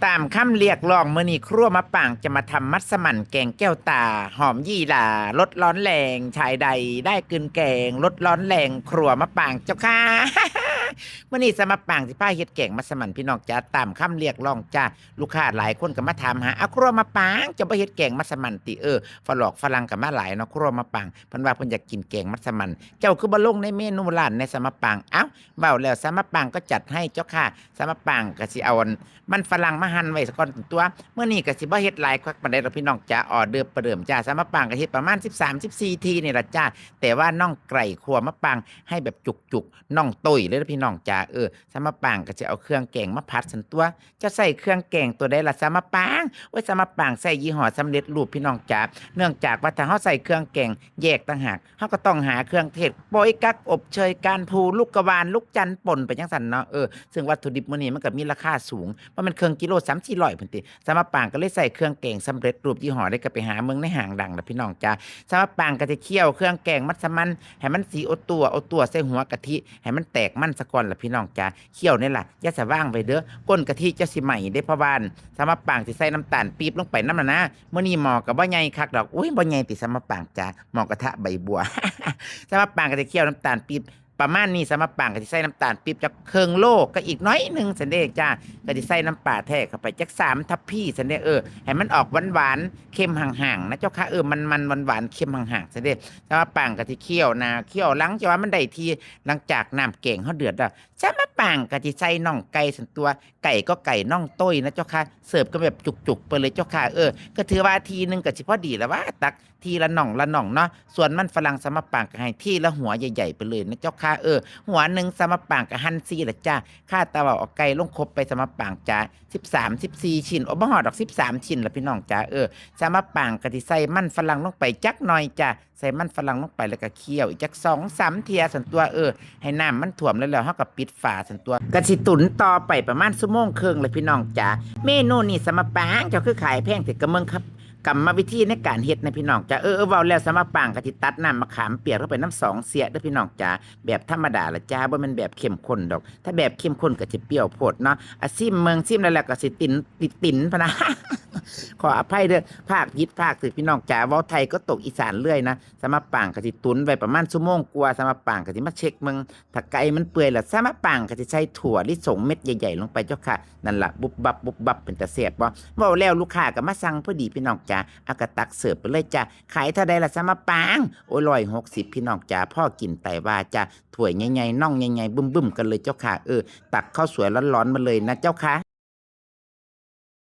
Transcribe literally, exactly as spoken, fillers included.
ตามคำเรียกร้อง มื้อนี้ครัวมะปางจะมาทำมัสมั่นแกงแก้วตา หอมยี่หร่า ลดร้อนแรง ชายใดได้กลืนแกง ลดร้อนแรง ครัวมะปางเจ้าค่ะ มื้อนี้สาวมะปางสิพาเฮ็ดแกงมัสมั่นพี่น้องจ๋า ตามคำเรียกร้องจ้า ลูกค้าหลายคนก็มาถามหา "อ้าว ครัวมะปาง เจ้าบ่เฮ็ดแกงมัสมั่นติ" เออ ฝรอกฝรั่งก็มาหลายเนาะ ครัวมะปาง เพิ่นว่าเพิ่นอยากกินแกงมัสมั่น เจ้าคือบ่ลงในเมนูร้านแหน่ สาวมะปาง เอ้า เว้าแล้วสาวมะปางก็จัดให้เจ้าค่ะ สาวมะปางก็สิเอาอัน มันฝรั่งมาหั่นไว้ซะก่อนตั๊ว มื้อนี้ก็สิบ่เฮ็ดหลายคักปานใดดอกพี่น้องจ๋า ออเดิร์ฟประเดิมจ้า สาวมะปางก็เฮ็ดประมาณสิบสาม สิบสี่ ทีนี่ล่ะจ้า แต่ว่าน้องไก่ครัวมะปางให้แบบจุกๆ น้องตุ้ยเลยเด้อพี่น้องจ๋า เออ สาวมะปางก็สิเอาเครื่องแกงมาผัดซั่นตั๊ว จะใส่เครื่องแกงตัวใดล่ะสาวมะปาง โอ้ย สาวมะปางใส่ยี่ห้อสำเร็จรูปพี่น้องจ๋า เนื่องจากว่าถ้าเฮาใส่เครื่องแกงแยกต่างหาก เฮาก็ต้องหาเครื่องเทศ โป๊ยกั๊ก อบเชย ก้านพลู ลูกกะวาน ลูกจันทร์ ป่นไปจั่งซั้นเนาะ เออ ซึ่งวัตถุดิบมื้อนี้มันก็มีราคาสูง บ่แม่นเครื่องกิโล สามสี่ร้อยพุ้นติ สาวมะปางก็เลยใส่เครื่องแกงสำเร็จรูปยี่ห้อใดก็ไปหาเบิ่งในห้างดังล่ะพี่น้องจ๋า สาวมะปางก็สิเคี่ยวเครื่องแกงมัสมั่นให้มันสีโอตั๋วโอตั๋วใส่หัวกะทิ ให้มันแตกมันซะก่อนล่ะพี่น้องจ๋า เคี่ยวนี่ล่ะ อย่าสะว่างไว้เด้อ ก้นกะทิจะสิไหม้เด้ เพราะว่าสาวมะปางสิใส่น้ำตาลปี๊บลงไปนำน่ะนะ มื้อนี้หม้อก็บ่ใหญ่คักดอก อุ้ย บ่ใหญ่ติสาวมะปางจ๋า หม้อกระทะใบบัว สาวมะปางก็สิเคี่ยวน้ำตาลปี๊บประมาณนี้ สาวมะปางก็สิใส่น้ำตาลปี๊บจักครึ่งโล ก็อีกน้อยหนึ่งซั้นเด้จ้า ก็สิใส่น้ำปลาแท้เข้าไปจักสามทัพพีซั้นเด้ เออ ให้มันออกหวานๆ เค็มห่างๆ นะเจ้าค่ะ เออ มันๆ หวานๆ เค็มห่างๆ ซั้นเด้ สาวมะปางก็สิเคี่ยวหน้าเคี่ยวหลัง จะว่ามันได้ที่ หลังจากน้ำแกงเฮาเดือดแล้ว สาวมะปางก็สิใส่น่องไก่ซั้นตั๊ว ไก่ก็ไก่น่องตุ้ยนะเจ้าค่ะ เสิร์ฟกันแบบจุกๆ ไปเลยเจ้าค่ะ เออ ก็ถือว่าทีหนึ่งก็สิพอดีแล้วว่า ตักทีละน่องละน่องเนาะ ส่วนมันฝรั่งสาวมะปางก็ให้ทีละหัวใหญ่ๆ ไปเลยนะเจ้าค่ะ เออ หัวหนึ่งสาวมะปางก็หั่นสี่ละจ้า ค่ะ แต่ว่าเอาไก่ลงครบไปสาวมะปางจ๋า สิบสาม สิบสี่ ชิ้น โอ้ บ่ฮอดดอก สิบสาม ชิ้นละพี่น้องจ๋า เออ สาวมะปางก็สิใส่มันฝรั่งลงไปจักหน่อยจ้า ใส่มันฝรั่งลงไปแล้วก็เคี่ยวอีกจักสองสามเทื่อซั้นตั๊ว เออ ให้น้ำมันท่วมแล้ว แล้วเฮาก็ปิดฝาซั้นตั๊ว ก็สิตุ๋นต่อไปประมาณชั่วโมงครึ่งเลยพี่น้องจ๋า เมนูนี้สาวมะปาง เจ้าคือขายแพงแท้ กะเบิ่งครับ กรรมวิธีในการเฮ็ดนะพี่น้องจ๋า เออ เออ เว้าแล้วสาวมะปางก็สิตัดน้ำมะขามเปียกลงไปนำสองเสี้ยเด้อพี่น้องจ๋า แบบธรรมดาละจ้า บ่แม่นแบบเข้มข้นดอก ถ้าแบบเข้มข้นก็สิเปรี้ยวโพดเนาะ อ่ะ ซิมเบิ่ง ซิมแล้ว แล้วก็สิติน ติดตินพะนะ ขออภัยเด้อ พากผิดพากถูกพี่น้องจ๋า เว้าไทยก็ตกอีสานเรื่อยนะ สาวมะปางก็สิตุ๋นไว้ประมาณชั่วโมงกว่า สาวมะปางก็สิมาเช็คเบิ่ง ถ้าไก่มันเปื่อยแล้ว สาวมะปางก็สิใส่ถั่วลิสงเม็ดใหญ่ๆ ลงไปเจ้าค่ะ นั่นล่ะ บุบบับ บุบบับ เป็นตาแซ่บบ่ เว้าแล้วลูกค้าก็มาสั่งพอดีพี่น้องจ๋า เอาก็ตักเสิร์ฟไปเลยจ้า ขายเท่าใดล่ะสาวมะปาง โอ้ย ร้อยหกสิบ พี่น้องจ๋า พอกินไตว่าจ้า ถ้วยใหญ่ๆ น่องใหญ่ๆ บึ้มๆ กันเลยเจ้าค่ะ เออ ตักข้าวสวยร้อนๆ มาเลยนะเจ้าค่ะ